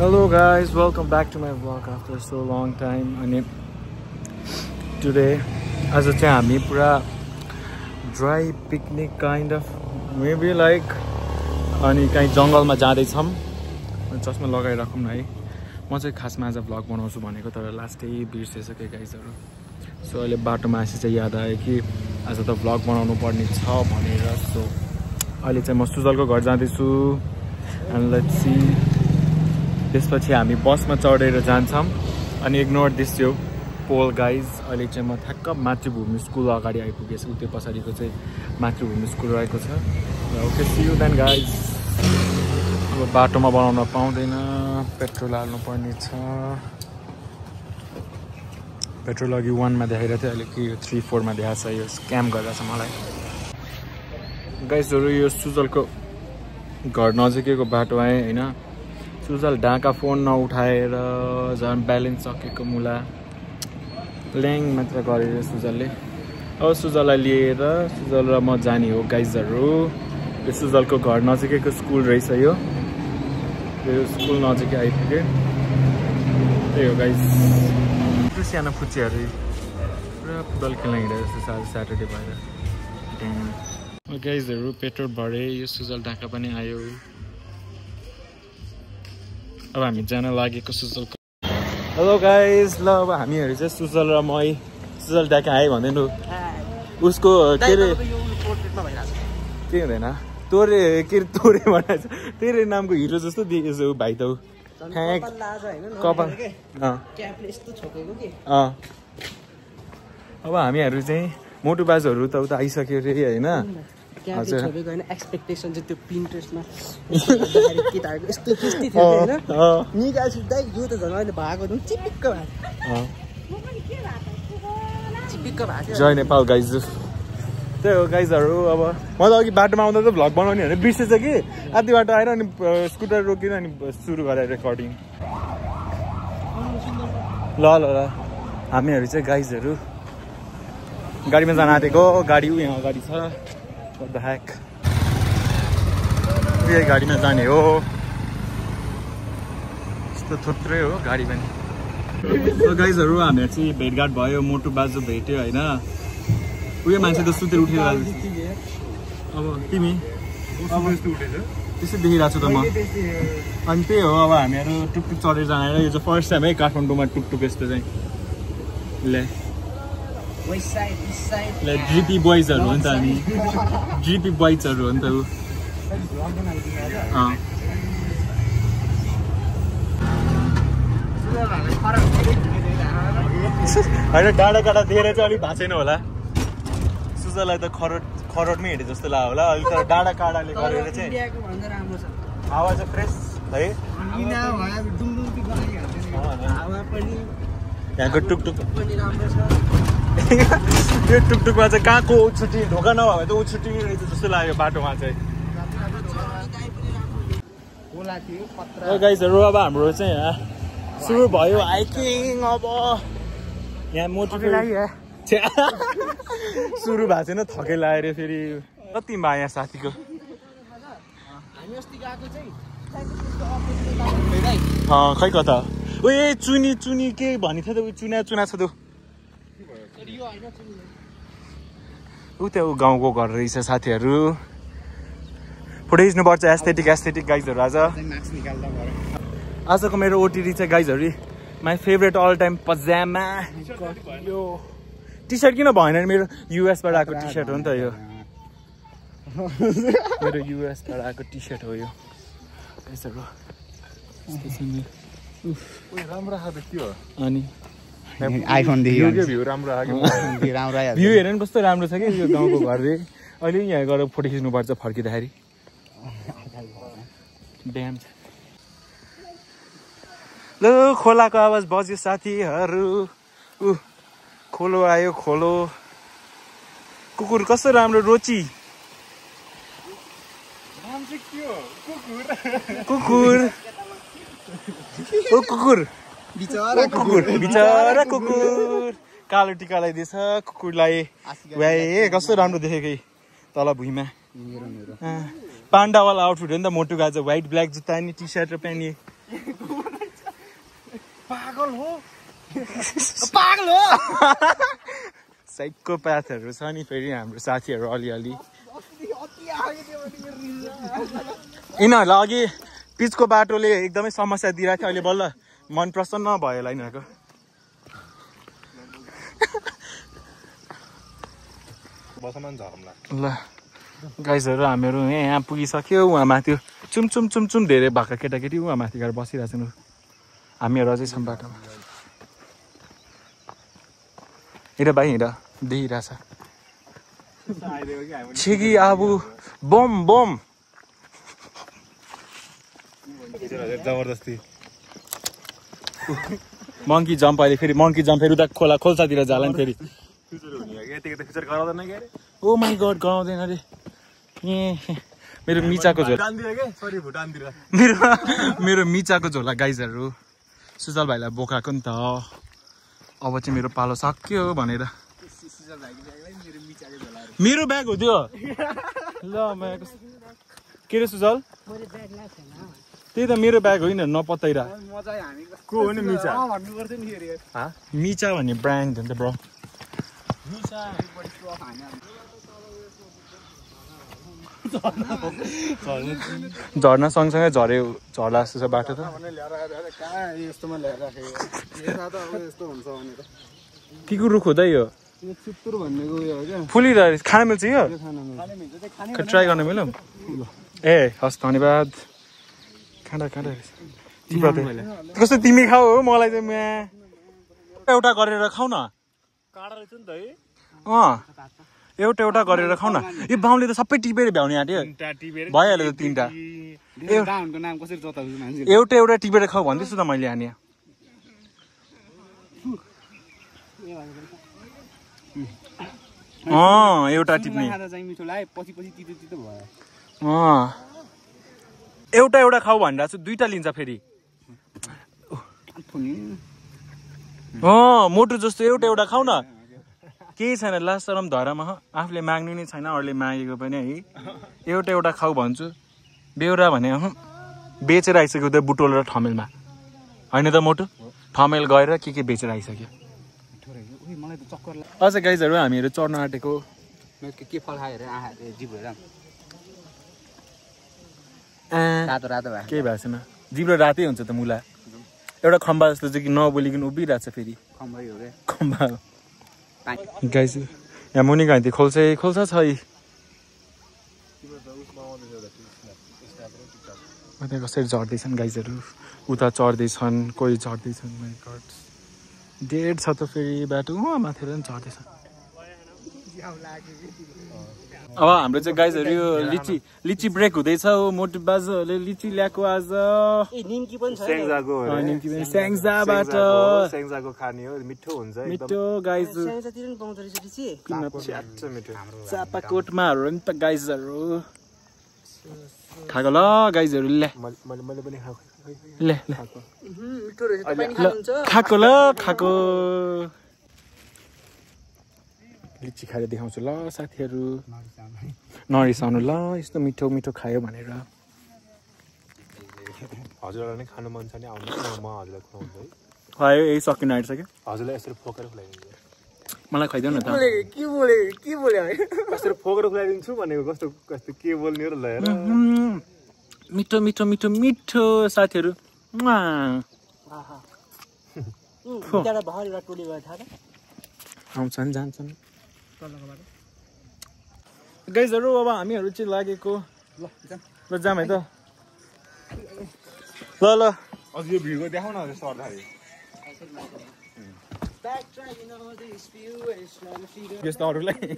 Hello guys, welcome back to my vlog after so long time. And today, as a time, we pura dry picnic kind of, maybe like, अनि कहीं जंगल में जाँदै छम. चस्मा लगाइराखौँ न है. म चाहिँ खासमा आज भ्लग बनाउँछु भनेको तर लास्टै बिर्सेसके गाइजहरु. सो अहिले बाटोमा आएपछि चाहिँ याद आयो कि आज त भ्लग बनाउनु पर्ने छ भनेर. सो अहिले चाहिँ म सुजलको घर जाँदै छु. And let's see. त्यसपछि हामी बसमा चढेर जान्छौं अनि इग्नोर दिस यो पोल गाइज. अहिले चाहिँ म ठ्याक्क मातृभूमि स्कुल अगाडि आइपुगेछु. त्यो पछाडिको चाहिँ मातृभूमि स्कुल रहेको छ. Okay see you then guys. अब बाटोमा बनाउन पाउँदैन, पेट्रोल हाल्नु पर्ने छ. पेट्रोल अघि 1 मा देखाइरहेको थियो, अहिले के 3-4 मा देखाएको छ. यो स्क्याम गरिरहेछ मलाई गाइजहरु. यो सुजलको घर नजिकैको बाटो आए हैन. सुजल ढाका फोन नउठाएर झन् ब्यालेन्स सकेको मुला ल्याङ मात्र गरेर सुजलले. अब सुजललाई लिएर सुजल र म जाने हो गाइजहरु. यो सुजलको घर नजिकैको स्कुल रहेछ. यो स्कुल नजिकै आइपुगे. त्यही हो गाइज. सानो फुच्चीहरू पुरा फुटबल खेल्न हिँडेको जस्तो छ आज स्याटरडे भएर. गाइजहरु पेट्रोल भरे. यो सुजल ढाका पनि आयो. अब हामी जान लागेको सुजलको. Hello guys. ल अब हामीहरू चाहिँ सुजल र म सुजल ढाका आए भन्दैन उसको के रे के हुँदैन तोरे के रे तोरे भनेछ. तेरे नामको हिरो जस्तो देखेछ उ भाइ त. अब हामीहरू चाहिँ मोटु बाजुहरू त उता आइसक्यो रे हैन. हजुर एक्सपेक्टेसन चाहिँ त्यो पिन्ट्रेस्टमा यस्तो किस्ती थियो हैन. निकाल्छु दाइ यो त झन् अहिले भएको त चिपिक्क भएको जय नेपाल गाइज. त्यही हो गाइजहरु. अब म त अघि बाटोमा आउँदा त भ्लग बनाउने भनेर बिर्सेछ कि आधी बाटो आएर अनि स्कुटर रोकिन अनि सुरु गरेर रेकर्डिङ. ल ल ल हामीहरू चाहिँ गाइजहरु गाडीमा जान आँटेको. गाडी यहाँ अगाडि छ. What the heck? यही गाडीमा जाने हो. यस्तो थुत्रै हो गाडी पनि. गाइजहरु हामीहरू चाहिँ भेटघाट भयो. मोटु बाजु भेट्यो हैन. उयो मान्छे त सुतेर उठेर आयो. अब तिमी अब यस्तो उठेछ त्यसै देखिरहेको छु त म. अनि त्यही हो. अब हामीहरू टुकटुक चढेर जाने. यो चाहिँ फर्स्ट टाइम है काठमाडौँमा टुकटुक यस्तो चाहिँ. ले ड्रिपी बोइजहरू हो नि त हामी. ड्रिपी बोइजहरू हो नि त ऊ. होइन डाँडा काँडा देखेर चाहिँ अलिक भएको छैन होला. सुजललाई त खरोडमै हिँडे जस्तो लाग्यो होला. अलिक तर डाँडा काँडाले गरेर चाहिँ हावा चाहिँ फ्रेस है. यहाँको टुकटुक यो टुकटुकमा चाहिँ कहाँको उछुटी ढोका नभए भने त उछुटी रहेछ जस्तो लाग्यो बाटोमा चाहिँ. गाइजहरु अब हाम्रो चाहिँ यहाँ सुरु भयो हाइकिङ. अब यहाँ मोटु सुरु भएको छैन. थकै लगाएर फेरि कति माया साथीको. खै कता उयो चुनी चुनी के भनि थियो त. उयो चुना चुना छ त्यो. ऊ त्यो गाउँको घर रहेछ साथीहरू. फोटो खिच्नुपर्छ. एस्थेटिक गाइजहरू. आजको मेरो ओटिडी चाहिँ गाइजहरू माई फेभरेट अल टाइम पजामा. यो टी सर्ट किन भएन मेरो युएसबाट आएको टी सर्ट हो नि त यो. मेरो युएसबाट आएको टी सर्ट हो यो गाइजहरू. राम्रो खाएको थियो अनि आइफोन भ्यू राम्रो आयो. भ्यू हेर नि कस्तो राम्रो छ कि यो गाउँको घर रे. अहिले यहाँ गएर फोटो खिच्नुपर्छ फर्किँदाखेरि. ड्याम छ. ल खोलाको आवाज बज्यो साथीहरू. खोलो आयो खोलो. कुकुर कस्तो राम्रो रोची. कुकुर कुकुर बिचरा कुकुर. कालो टिका लगाइदिएछ कुकुरलाई. कस्तो राम्रो देखेकै तल भुइँमा. पाण्डावाला आउटफिट हो नि त मोटुको. आज व्हाइट ब्ल्याक जुत्ता नि टी सर्ट र प्यान्ट. पागल हो पागल हो साइकोप्याथहरु छ नि फेरि हाम्रो साथीहरु अलिअलि यिनीहरूलाई अघि पिचको बाटोले एकदमै समस्या दिइरहेको थियो अहिले बल्ल मन प्रसन्न भयो होला यिनीहरूको ल गाइजहरू हामीहरू यहाँ पुगिसक्यो उहाँ माथि चुम धेरै भएका केटाकेटी उहाँ माथि गएर बसिरहेको छन् हामीहरू अझै छौँ बाटोमा हिँड भाइ हिँड देखिरहेछ छिगी आबु बम बम जबरदस्ती मङ्की जम्प अहिले फेरि मङ्की जम्प फेरि उता खोल्सातिर जाला नि फेरि ओ माई गड गराउँदैन अरे ए मेरो मिचाको झोला मेरो मिचाको झोला गाइजहरू सुजल भाइलाई बोकाएको नि त अब चाहिँ मेरो पालो सक्यो भनेर मेरो ब्याग हो त्यो ल के रे सुजल त्यही त मेरो ब्याग होइन नपत्याइरा मिचा भन्ने ब्रान्ड हो नि त ब्रो झर्ना सँगसँगै झर्ला जस्तो छ बाटो त के को रुख हो त यो फुलिरहेको खान मिल्छ यो ट्राई गर्न मिल्यो ए हस् धन्यवाद खाँदा कस्तो तिमी खाऊ हो मलाई चाहिँ एउटा गरेर खाऊ न एउटा गरेर खाऊ न यो बाउले त सबै टिपेर भ्याउने आँट्यो भइहाल्यो त तीनटा एउटा टिपेर खाऊ भन्दैछु त मैले यहाँ एउटा टिप्ने एउटा खाऊ भनेर चाहिँ दुईटा लिन्छ फेरि मोटो जस्तो एउटा खाऊ न केही छैन लास्ट सरम धरामा आफूले माग्नु नै छैन अरूले मागेको पनि है एउटा खाऊ भन्छु बेहोरा भने बेचेर आइसक्यो त्यो बुटोल र ठमेलमा होइन त मोटो ठमेल गएर के बेचेर आइसक्यो अझ गाइजहरू हामीहरू चढ्न आँटेको के फल खाएर केही भएको छैन जिब्रो रातै हुन्छ त मुला एउटा खम्बा जस्तो चाहिँ कि नबोलिकन उभिरहेको छ फेरि खम्बा गाइज यहाँ मुनि घाइते खोल्सा छ कसरी झर्दैछन् गाइजहरू उता चढ्दैछन् कोही झर्दैछन् डेढ छ त फेरि बाटो माथि पनि झर्दैछन् अब हाम्रो चाहिँ गाइजहरू यो लिची ब्रेक हुँदैछ मोटु बाजुहरूले लिची ल्याएको आज स्याङ्जाको खाने हो मिठो हुन्छ मिठो गाइज चापाकोटमाहरू नि त गाइजहरू खाएको ल गाइजहरू ले खाएको ल खाएको लिची खाएर देखाउँछु ल साथीहरू नरिसाउनु ल यस्तो मिठो मिठो खायो भनेर हजुरलाई नै खानु मन छ नि आउनु म हजुरलाई खुवाउँछु है खायो यही सकिन आँटिसक्यो हजुरलाई यसरी फोकेर खुवाइदिन्छु मलाई खुवाइदेऊ न त के बोले कसरी फोकेर खुवाइदिन्छु भनेको कस्तो के बोल्ने हो ल हेर मिठो मिठो मिठो मिठो साथीहरू आउँछन् जान्छन् गाइजहरू अब हामीहरू चाहिँ लागेको ल जाम है त ल अझ यो भिडको देखाउन सर्दाखेरि यस्तो अरूलाई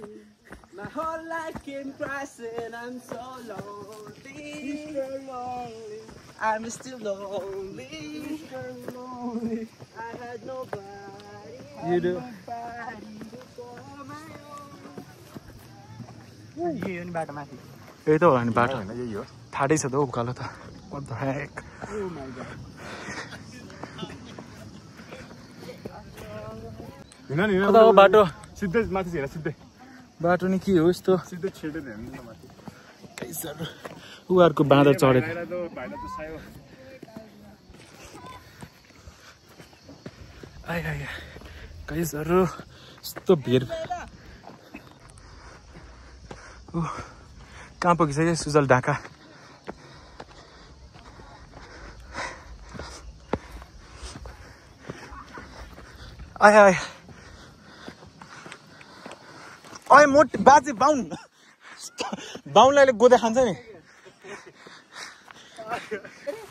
I'm still lonely. I had nobody. You do. यही हो नि बाटो माथि यही त हो नि बाटो होइन यही हो थाहै छ त उकालो त What the heck? Oh my god. बाटो सिधै माथि हेर सिधै बाटो नि के हो यस्तो सिधै छिटो हेर्नु न माथि उहाँहरूको बाँदर चढेको गाइजहरु यस्तो भिड कहाँ पुगिसक्यो सुजल ढाका आय मोट बाजे बाउनले गोदे खान्छ नि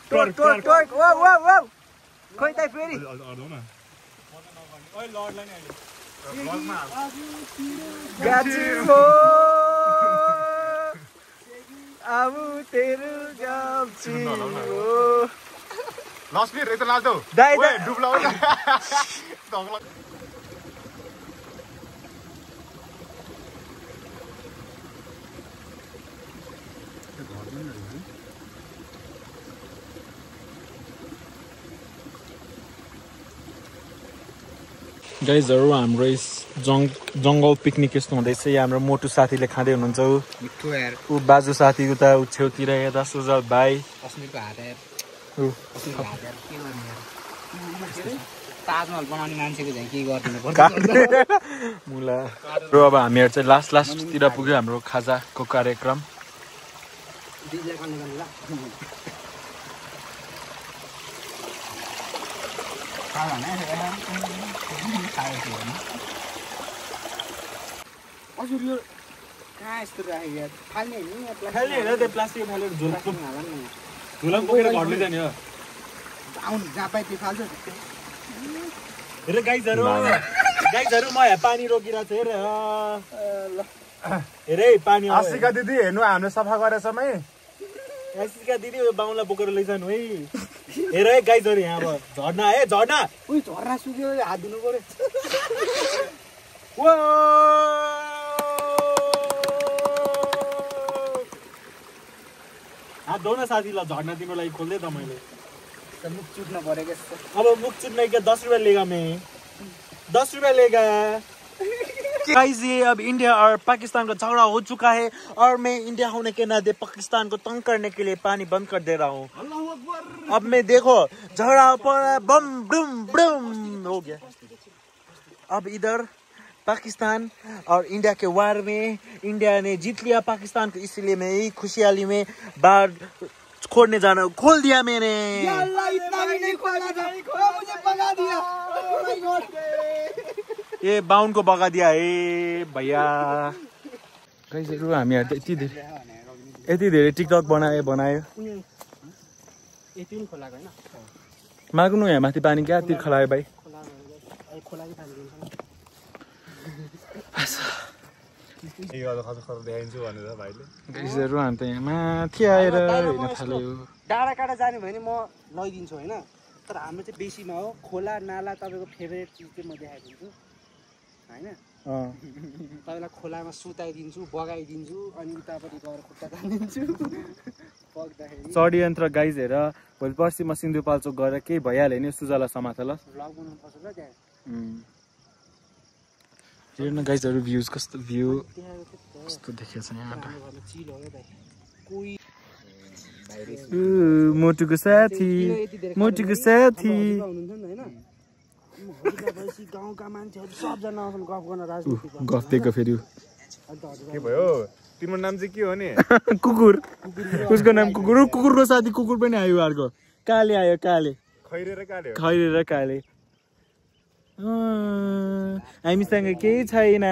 टोर खोइ त फेरि गाइजहरु हाम्रो जंगल पिकनिक यस्तो हुँदैछ हाम्रो मोटु साथीले खाँदै हुनुहुन्छ उ बाजु साथी उता छेउतिर यता सुजल भाइ अस्मिको हात ताजमहल बनाउने मान्छेको झैं के गर्दिनु पर्छ मुला र अब हामीहरु चाहिँ लास्टतिर पुग्यो हाम्रो खाजाको कार्यक्रम हजुर कहाँ यस्तो राखेको यार फाल्ने हैन खाली हैन त्यो प्लास्टिक फालेर झोला बोकेर घरले जाने हो आउन जहाँ पाइ त्यो फाल्छ हेर गाइजहरु म यहाँ पानी रोकिरा छु हेर हेरे पानी आशिका दिदी हेर्नु हामीले सफा गरेछ मै आशिका दिदी यो बाउला बोकेर लैजानु है हेर है गाइजहरु यहाँ अब झर्ना है झर्ना उही झर्ना सुक्यो हात धुनु पर्यो हात धो न साथीलाई झर्ना तिम्रो लागि खोल्दै त मैले मुख चुट्न परेको जस्तो अब मुख चुट्ने क्या 10 रुपया लेगा मैं 10 रुपया लेगा गाइस ये अब इंडिया और पाकिस्तान का झगड़ा हो चुका है और मैं इंडिया होने के नाते पाकिस्तान को तंग करने के लिए पानी बंद कर दे रहा हूँ अब मैं देखो झगड़ा पर बम बम बम हो गया अब इधर पाकिस्तान और इंडिया के वार में इंडिया ने जीत लिया पाकिस्तान को इसलिए मैं यही खुशहाली में बाहर खोलने जाना खोल दिया मैंने इतना भी नहीं खोलना था मुझे भगा दिया ये बाउन को भगा दिया है भैया गाइजहरु हामीहरु त यति धेरै टिकटक बनायो यति पनि खोलाको हैन माग्नु यहाँ माथि पानी क्या तिर खलायो भाइ खोलाको पानी दिन्छ गाइजहरु हामी त यहाँ माथि आएर हेर्न थाल्यो डाँडा काँडा जाने भने म लैदिन्छु हैन तर हाम्रो चाहिँ बेसीमा हो खोला नाला तपाईको फेभरेट चिज चाहिँ म देखाइदिन्छु हैन तपाईलाई खोलामा सुताइदिन्छु बगाइदिन्छु अनि उतापट्टि गएर खुट्टा तानिदिन्छु बग्दाखेरि चढी यन्त्र गाइज हेर भोलि पर्सि म सिन्धुपाल्चोक गएर केही भइहाल्यो नि सुजला समात ल भ्लग बनाउनु पर्छ ल त्यहाँ हेर्न गाइजहरु भ्यूज कस्तो भ्यू कस्तो देखेछ यहाँ मोटुको साथी गाउँका मान्छेहरू सबजना आउँछन् गफ गर्न राजनीति गफ दिएको फेरि के भयो तिम्रो नाम चाहिँ के हो नि कुकुर उसको नाम कुकुरको साथी कुकुर पनि आयो अर्को काले आयो काले खैरेर काले हामीसँग केही छैन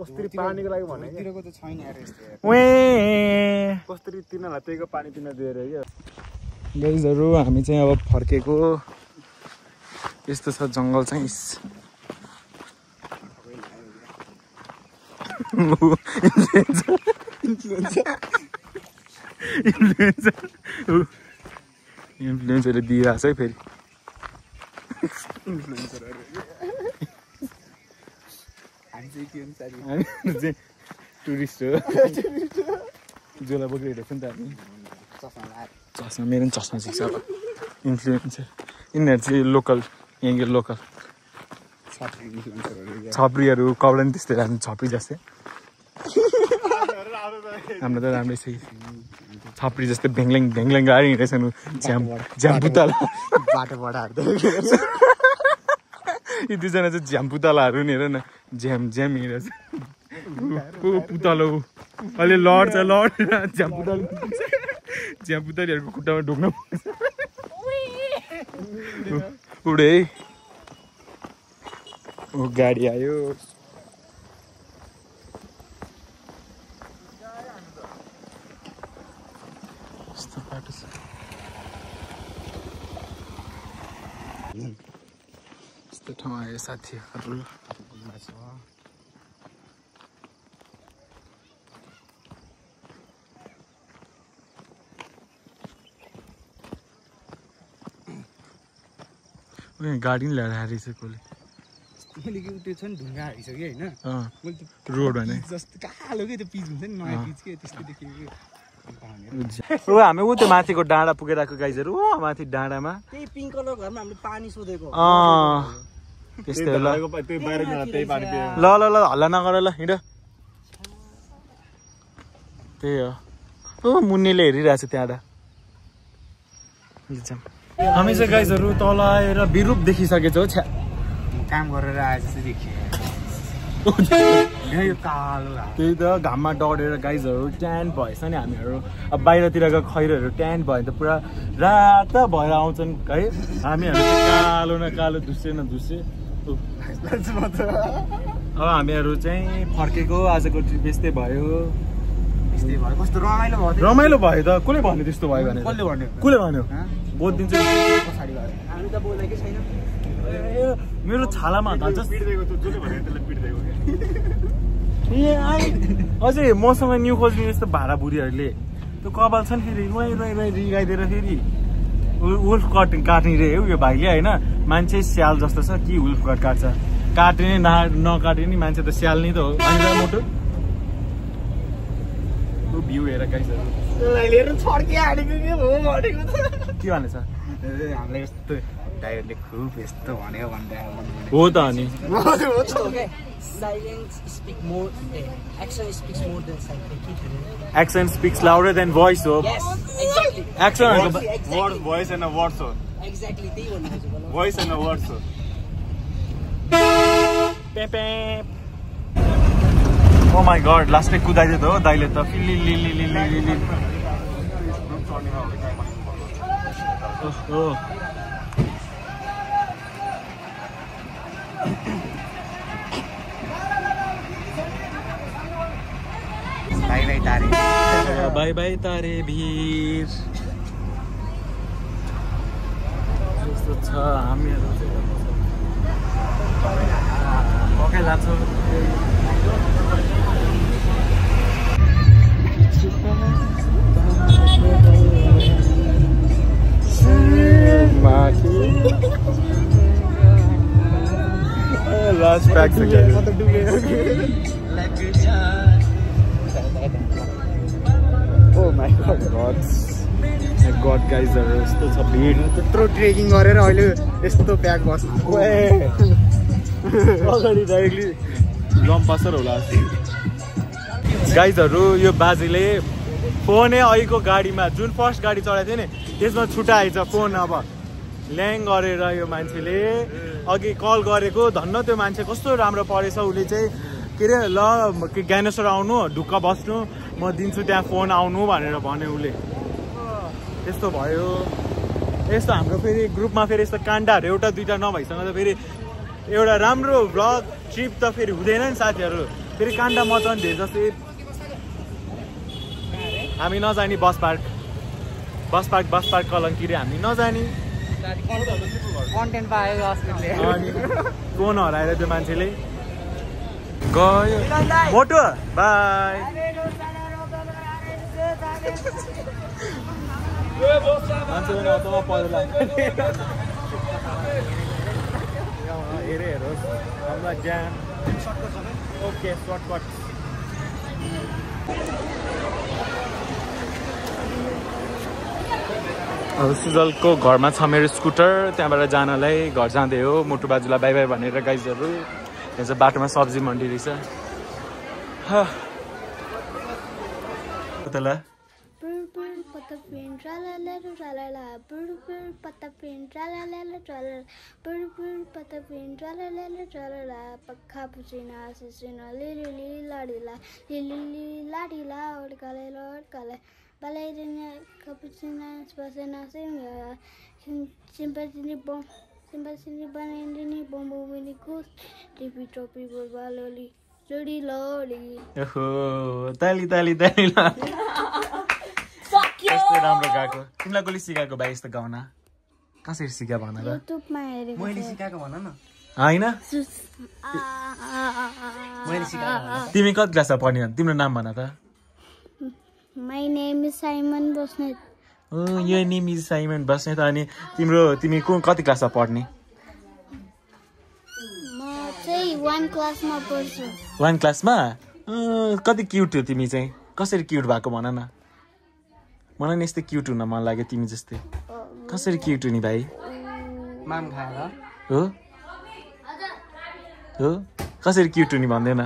कसरी पानीको लागि भने कसरी तिनीहरूलाई त्यहीको पानी पिन दिएर गाइजहरु हामी चाहिँ अब फर्केको यस्तो छ जंगल चाहिँ इन्फ्लुएन्सरले दिइरहेछ है फेरि टुरिस्ट हो जोला बोकिरहेको नि त हामी चस्मा मेरो पनि चस्मा सिक्छ अब इन्फ्लुएन्सर यिनीहरू चाहिँ लोकल यहाँको लोकल छप्रीहरू कपडा पनि त्यस्तै राम्रो छप्री जस्तै हाम्रो त राम्रै छ छप्री जस्तै भ्याङल्याङ गाडी हिँडेछन् झ्याम बुत्ता बाटो बढाएर यी दुईजना चाहिँ झ्याम पुतलाहरू नि हेर न झ्याम झ्याम हिँडेछ पुतलो अहिले लड्छ झ्याम पुतलीहरूको खुट्टामा ढोक्न उडे ओ गाडी आयो यस्तो बाटो छ यस्तो ठाउँ आयो साथीहरू गाडी नि ल्याएर हारेछ कसले मैले के त्यो छ नि ढुङ्गा हारिसक्यो होइन मैले रोड भने जस्तो कालो के त्यो पिच हुन्छ नि नयाँ पिच के त्यस्तो देखेको ओ हामी ऊ त्यो माथिको डाँडा पुगेर आएको गाइजहरू ओ माथि डाँडामा त्यही पिङ्क कलर घरमा हामीले पानी सोधेको त्यस्तै ल त्यही बाहिर त्यही पानी पियो ल ल ल हल्ला नगर ल हिँड त्यही हो ओ मुन्नेले हेरिरहेछ त्यहाँबाट हामी चाहिँ गाइजहरू तल आएर बिरूप देखिसकेछौँ छ्या काम गरेर आए जस्तो देखियो त्यही त घाममा डढेर गाइजहरू ट्यान भएछ नि हामीहरू अब बाहिरतिरको खैरोहरू ट्यान भयो भने त पुरा रात भएर आउँछन् है हामीहरू कालो न कालो धुस्से न धुस्से अब हामीहरू चाहिँ फर्केको आजको ट्रिप यस्तै भयो कस्तो रमाइलो भयो रमाइलो भयो त कसले भन्यो त्यस्तो भयो भने कसले भन्यो बोधिदिन्छ पछाडि भयो हामी त बोलेकै छैन मेरो छालामा अझै मसँग न्यु खोज्ने यस्तो भाडा बुढीहरूले त्यो कपाल छ नि फेरि रुवाई रिगाइदिएर फेरि वुल्फ कट काट्ने रे हो यो भाइले होइन मान्छे स्याल जस्तो छ कि वुल्फ कट काट्छ काट्ने नकाट्ने नि मान्छे त स्याल नै त हो मोटो भ्यू हेर गाइजहरू के भनेछ हामीलाई यस्तो ड्राइभरले खुब यस्तो भन्यो हो त अनि action speaks louder than voice हो action voice and a words हो एक्ज्याक्टली त्यही भन्नु खोजेको voice and a words हो ओ माई गड लास्टै कुदाइदियो त हो दाइले त बाई बाई तारे भिर यस्तो छ हामीहरू पक्कै लाग्छौँ Last pack together. Oh my god. My god guys, यस्तो छ भिड त्यत्रो ट्रेकिङ गरेर अहिले यस्तो प्याक बस्नु अगाडि डाइरेक्टली लम्पासर होला गाइजहरू यो बाजेले फोनै अहिलेको गाडीमा जुन फर्स्ट गाडी चढाएको थियो नि त्यसमा छुट्याएछ फोन अब ल्याङ गरेर यो मान्छेले अघि कल गरेको धन्न त्यो मान्छे कस्तो राम्रो परेछ उसले चाहिँ के अरे ल ज्ञानेश्वर आउनु ढुक्क बस्नु म दिन्छु त्यहाँ फोन आउनु भनेर भन्यो उसले त्यस्तो भयो यस्तो हाम्रो फेरि ग्रुपमा फेरि यस्तो काण्डहरू एउटा दुइटा नभइसँग त फेरि एउटा राम्रो भ्लग ट्रिप त फेरि हुँदैन नि साथीहरू फेरि काण्ड मचाउने धेरै जस्तै हामी नजाने बस पार्क कलङ्की रे हामी नजाने कन्टेन्ट पायो अनि फोन हराएर त्यो मान्छेले गयो मोटो बाई मान्छे पनि अथवा पहिला हेरोस् हामीलाई ज्याम ओके सर्टकट सुजलको घरमा छ मेरो स्कुटर त्यहाँबाट जानलाई घर जाँदै हो मोटु बाजुलाई बाई बाई भनेर गाइजहरू यहाँ चाहिँ बाटोमा सब्जी मन्डी रहेछ उतला patapin tralala tralala pur patapin tralala tralala pur patapin tralala tralala pakha puchina sisina lili ladila odkale balairina kapuchina spasena singa simpatini banandini bombo mini kus tipi topi bolbaloli jodi loli ओहो ताली ताली ताली ल यस्तो राम्रो गाएको तिमीलाई कसले सिकाएको भाइ यस्तो गाउन कसरी सिका भन त युट्युबमा हेरेको मैले सिकाएको भन न हैन मैले सिकाएको तिमी कति क्लासमा पढ्ने तिम्रो नाम भन त My name is Simon Bosnet. यो नेम इज साइमन बस्नेत अनि तिमी कति क्लासमा पढ्ने म चाहिँ 1 क्लासमा पढ्छु 1 क्लासमा कति क्युट हो तिमी चाहिँ कसरी क्युट भएको भन न मलाई नि यस्तै क्युट हुन मन लाग्यो तिमी जस्तै कसरी क्युट हुने भाइ माम खाएर हो कसरी क्युट हुने भन्दैन